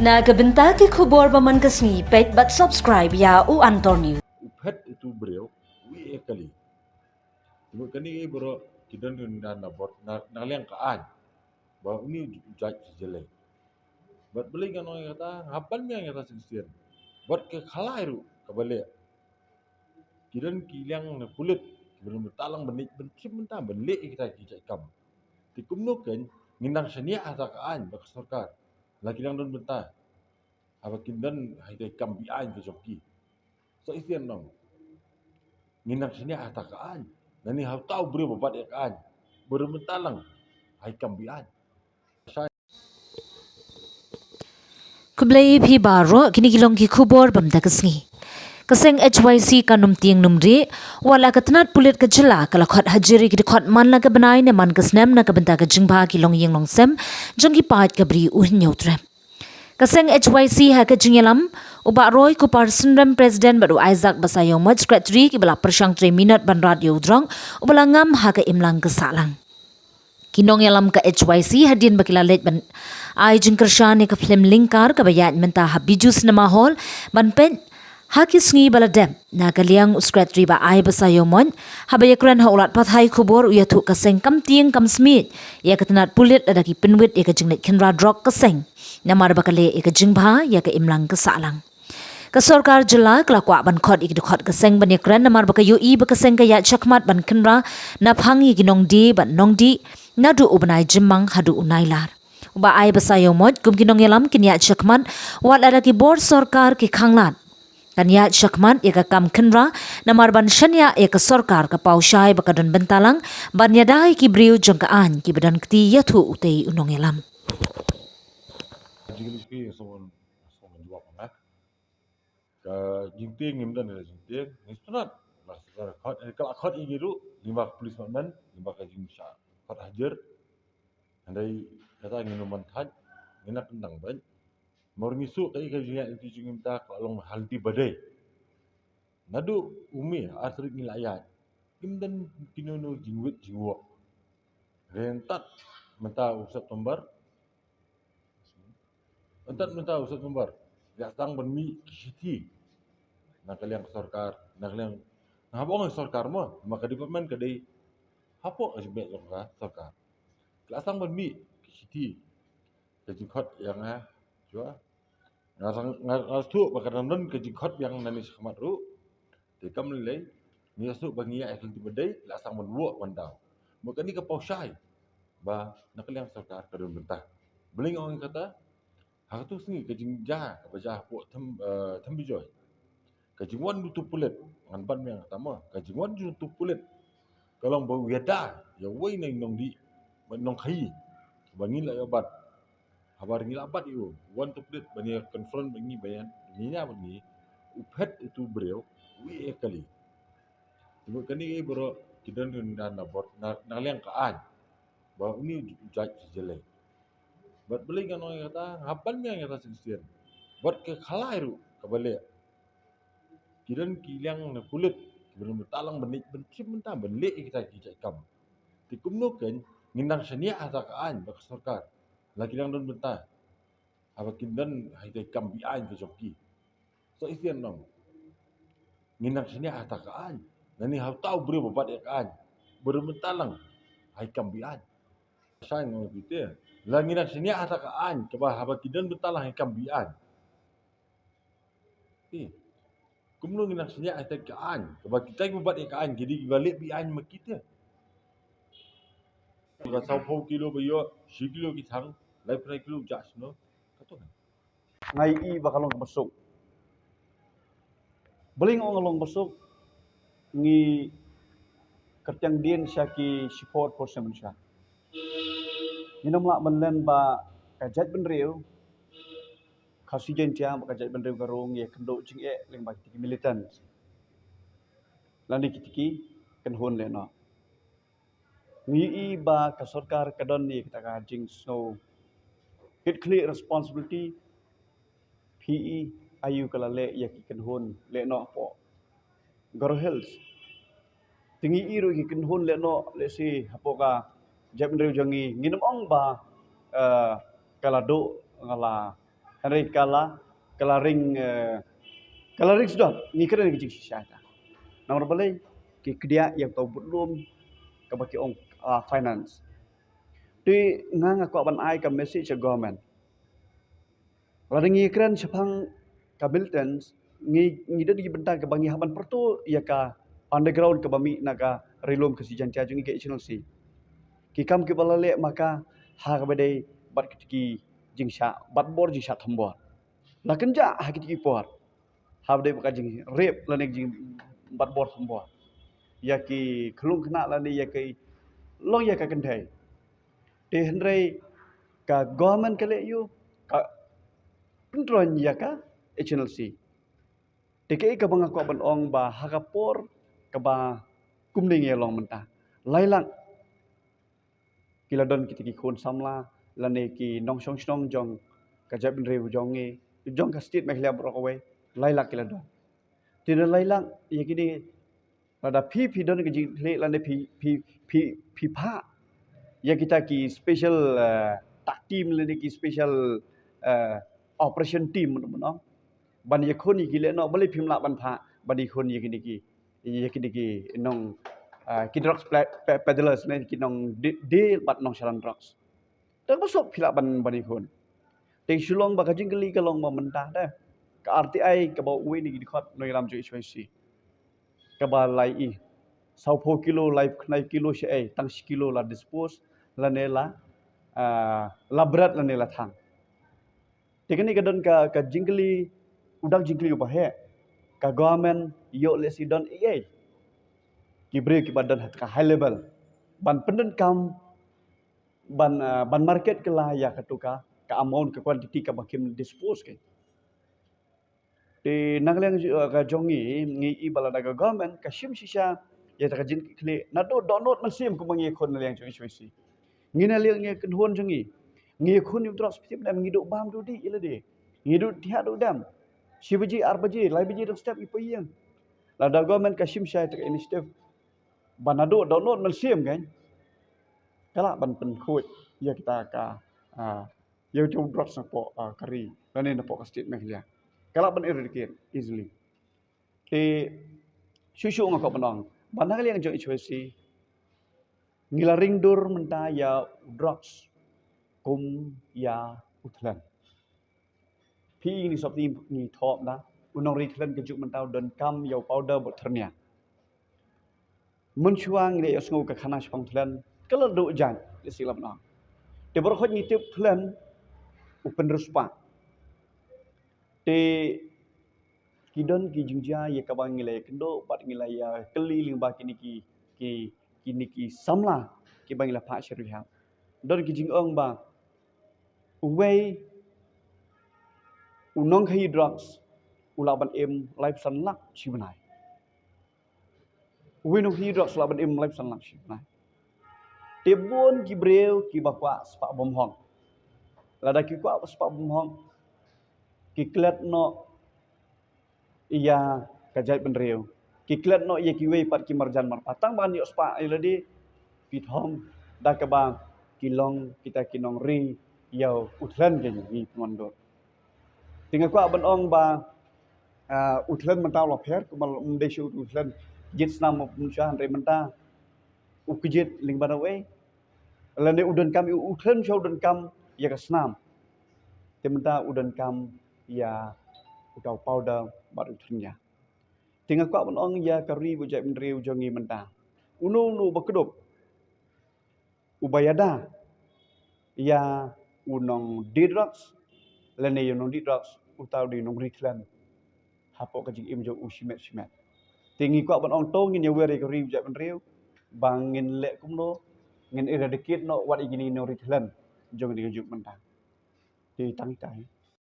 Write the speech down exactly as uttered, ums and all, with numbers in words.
Na ka bynta ki khubor ba man ka sngi, peit bad subscribe ïa U Antor News. U phet itu briew, u ïeh kali. Tengok kane ka bro, ki don ki na na bot, na, na liang ka aiñ. Ba uni u judge jyllei. Bad balei nga ong kata, nga ban mih ïa kata shisien. Bad ka khalai ruh, kaba leh. Ki don ki liang na pulit, ki ban mynta lang ban leh, ban shim mynta, ban leh kita ki jait kam. Te kumno kein, ngin nang shaniah ha kata ka aiñ, bad ka sorkar. La ki liang don mynta. Haba kin don, ha ita i kam be-aiñ ka jong ki. Sa shisien nong. Ngin nang shaniah ha kata ka aiñ. Nani ha uta u briew ba bat ïa ka aiñ. Ba don mynta lang. Ha i kam be-aiñ. Khublei ïa phi baroh, kine ki long ki khubor ba mynta ka sngi. Ka seng H Y C ka Umtyngkneng, wat la ka tnat pulit ka jylla ka la khot hajir ïa ki dkhot man la ka bnai ne man ka snem na ka bynta ka jingbha ki longïing longsem jong ki paid ka Bri u Hynñiewtrep. Ka seng H Y C ha ka jingïalam, u Bah Roy Kupar Synrem, President, bad u Isaac Basaiawmoit, Secretary, kiba la pyrshang trei minot ban rat ïa u drok uba la ngam ha ka imlang ka sahlang. Ki nongïalam ka H Y C hadien ba ki la leit ban ai jingkyrshan ïa ka phlim Lyngkar kaba ïaid mynta ha Bijou Cinema Hall ban peit ha ki sngi ba la dep. Na ka liang u Secretary Bah I Basaiawmoit, haba ïakren ha u lad pathai khubor, u ïathuh ka seng kam tieng kam smiej ïa ka tnat pulit lada ki pynwit ïa ka jingleit khynra drok ka seng, namar ba ka leh ïa ka jingbha ïa ka imlang ka sahlang. Ka sorkar jylla ka la kwah ban khot ïa ki dkhot ka seng ban ïakren namar ba ka ïohi ba ka seng ka ïaid shakhmat ban khynra naphang ïa ki nongdie bad nongdih naduh u bnai Jymmang haduh u Nailar. U Bah I Basaiawmoit, kum ki nongïalam kin ïaid shakhmat, wat lada ki bor sorkar ki khanglad, kan ïaid shakhmat ïa ka kam khynra namar ban shaniah ïa ka sorkar, ka paw shai ba ka don bynta lang ban ïada ïa ki briew jong ka aiñ kiba don kti, ïathuh utei u nongïalam. Ka jingtieng ngim don ka jingtieng, ngi sngewtynnat. Ba ka la khot, eh, ka la khot ïa ngi ruh, lyngba ka police department, lyngba ka jingshah khot hajir. Hynrei kata ngin ym ban thait, ngin nang kyndang beit. Namar ngi shu ka ïa ka jingïaid lynti jong ngi mynta ka la long ha lynti ba dei. Naduh u May, ar tarik ngi la ïaid. Kim don kino kino jingwit jingwoh. Hynrei tat mynta u September, Ynda mynta u September, la sdang ban mih ki shithi na ka liang sorkar, na ka liang, na hapoh ka sorkar mo, ma ka department ka dei hapoh ka jingmih jong ka sorkar. La sdang ban mih ki shithi, ka jingkhot ïa nga, jua. Nga sdang, nga, nga sngewthuh ba ka dang don ka jingkhot ïa nga nangne shakhmat ruh. Te kam lei lei, ngi ïa sngewthuh ba ngi ïa, eh, ka lynti ba dei, la sdang ban woh ban daw. Mo kane ka paw shai ba na ka liang sorkar ka don bynta. Balei nga ong kata? Ha kato ka sngi ka jingjia kaba jia hapoh Them, eh, Them Bijoy. Ka jingwan jong uto u pulit, ngan ban mih ïa kata mo. Ka jingwan jong uto u pulit ka long ba u ïada ïa uwei na i nongdih bad nongkhaïi ba ngi la ïoh bat. Haba ngi la bat ïa u, wan uto u pulit ban ïa confront bad ngi, ban ïa, ngi ïa bad ngi, u phet uto u briew, u ïeh kali. Te bad kane ka bro, ki don ki na, na bor, na, na liang ka aiñ. Ba une u judge jyllei. Bad balei nga ong ïa kata, nga ban mih ïa kata shisien. Bad ka khalai ruh kaba leh. Ki don ki liang na pulit, ki ban mynta lang ban leh, ban shim mynta, ban leh ïa kita ki jait kam. Te kumno kein, ngin nang shaniah ha kata ka aiñ, bad ka sorkar. La ki dang don bynta. Haba kin don ha ita i kam be-aiñ ka jong ki. Sa shisien nong. Ngin nang shaniah ha kata ka aiñ. Nani ha uta u briew ba bat ïa ka aiñ. Ba don bynta lang ha i kam be-aiñ. Shai nong ïa phi te. La ngin nang shaniah ha kata ka aiñ. Kaba haba kin don bynta lang ha i kam be-aiñ. Eh. Kumno ngin nang shaniah ha ita ka aiñ. Kaba kita kiba bat ïa ka aiñ ki dei kiba leh be-aiñ ma ki te. Ka saw phew kilo ba ïoh, shi kilo ki thang, laiphew kilo judge no. Kato kan. Nga ïohi ba ka long kaba suk. Balei nga ong ka long kaba suk, ngi kyrtiang dien sha ki shiphew percent mynshwa. Ngin ym lah ban len ba ka jaitbynriew Khasi Jaiñtia bad ka jaitbynriew Garo ngi ïakynduh jingeh lyngba kita ki militant lane kita ki kynhun lehnoh. Ngi ïohi ba ka sorkar ka don ïa kata ka jingsngew kit khlieh responsibility. Phi i aïu ka la leh ïa ki kynhun lehnoh hapoh Garo Hills. Te ngi i ruh ki kynhun lehnoh lehse hapoh ka jaitbynriew jong ngi, ngin ym ong ba, eh, ka la duh, ka la Hynrei ka la, ka la ring, eh, ka la ring sdot, ngi kren ka jingshisha ta. Namar balei, ki kdiah ïa uto u budlum kaba ki ong, ah, finance. Te nga nga kwah ban ai ka message sha government. Lada ngi kren shaphang ka militants, ngi, ngi don ki bynta kaba ngi hap ban pyrto ïa ka underground kaba mih na ka Ri Lum Khasi Jaiñtia jong ngi ka H N L C. Ki kam kiba la leh ma ka ha kaba dei bad ki jingshah, bad bor jingshah thombor. La kynjah ha kiti ki por. Ha kaba dei bad ka jingrep lane jingbad bor thombor ïa ki khyllung khynnah lane ïa ki long ïa ka kynthei. Te hynrei ka government ka leh ïa u, ka pyntroiñ ïa ka H N L C. Te kaei kaba nga kwah ban ong ba ha ka por kaba kumne ngi long mynta, lai lak ki la don kita ki khun samla lane ki nongshong shnong jong ka jaitbynriew jong ngi, jong ka state Meghalaya baroh kawei, lai lak ki la don. Te da lai lak ïa kine, lada phi, phi don ka jingkhleh lane phi, phi, phi, phi phah ïa kita ki special, eh, tak team lane ki special, eh, operation team, mano mano, ban ïakhun ïa ki lehnoh, balei phim lah ban phah ban ïakhun ïa kine ki, ïa kine ki nong, eh, ki drugs pla-, pe-, peddlers ne ki nong di-, deal bad nongsharan drugs? Te ba suk phi lah ban, ban ïakhun. Te shu long ba ka jingkylli ka long ba mynta te ka R T I kaba uwei na ki dkhot nongïalam jong H Y C, kaba la ïohi sawphew kilo, laiphew khyndai kilo shaei, tang shi kilo la dispose lane la, ah, la bret lane la thang. Te kane ka don ka, ka jingkylli, u dak jingkylli uba heh. Ka government ïoh lehse don ei ei ki briew kiba don ha ka high level ban pyndonkam, ban, ah, ban market kylla ïa kato ka, ka amount, ka quantity kaba kim dispose kein. Te na ka liang, eh, ka jong ngi, ngi i ba lada ka government ka shim shisha ïa kata ka jingkhleh, naduh dohnud mynsiem kumba ngi ïakhun na liang jong H Y C. Ngi na liang ngi kynhun jong ngi, ngi ïakhun ïa u drugs, phi tip ne em, ngi duh bam duh dih ïa lade, ngi duh thiah duh dem. Shi baje, ar baje, lai baje dang step ngi poi ïing. Lada government ka shim shisha ïa kata ka initiative, ba naduh dohnud mynsiem kein, ka lah ban pynkhuid ïa kita ka, ah, ïa u drugs napoh, ah, ka ri lane napoh ka state Meghalaya. Ka lah ban eradicate easily. Te shuh shuh nga kwah ban ong ba na ka liang jong H Y C ngi la ring dur mynta ïa u drugs kum ïa u thlen. Phi, ngi sop, ngi thoh na u nongri thlen ka juk mynta u donkam ïa u powder bad u thyrnia. Mynshuwa ngi la ïohsngew ka khana shaphang thlen ka la duh jait, lehse la bnong. Te baroh khoit ngi tip thlen u pynriewspah. Te ki don ki jingjia ïa kaba ngi la ïakynduh bad ngi la ïakylli lyngba kine ki, ki, kine ki samla kiba ngi la phah sha rehab. Don ki jingong ba uwei u nongkhaïi drugs u lah ban im laiphew san lak shi bnai. Uwei u nongkhaïi drugs u lah ban im laiphew san lak shi bnai. Te bun ki briew kiba kwah spah bymhok. Lada ki kwah spah bymhok, ki klet noh ïa ka jaitbynriew, ki klet noh ïa kiwei pat ki marjan marpa tang ban ïoh spah ïa lade. Phi thom da kaba ki long kita ki nongri ïa u thlen, kein ngi pynwandur. Te nga kwah ban ong ba, ah, u thlen mynta u la pher, kumba ym dei shuh u thlen jied snam mynshwa, hynrei mynta u kjit lyngba na uwei. Lane u donkam, u thlen shuh u donkam ïa ka snam. Te mynta u donkam ïa uta u powder bad u thyrnia. Te nga kwah ban ong ïa ka ri bad u jaitbynriew jong ngi mynta, uno uno uba kdup uba ïada ïa u nongdie drugs lane ïa u nongdie drugs, uta u dei u nongri thlen hapoh ka jingim jong u shimet shimet. Te ngi kwah ban ong to ngin ïawer ïa ka ri bad u jaitbynriew ba ngin leh kumno, ngin eradicate noh wat ïa kine ki nongri thlen jong ngi ka juk mynta. Te tang ita hi.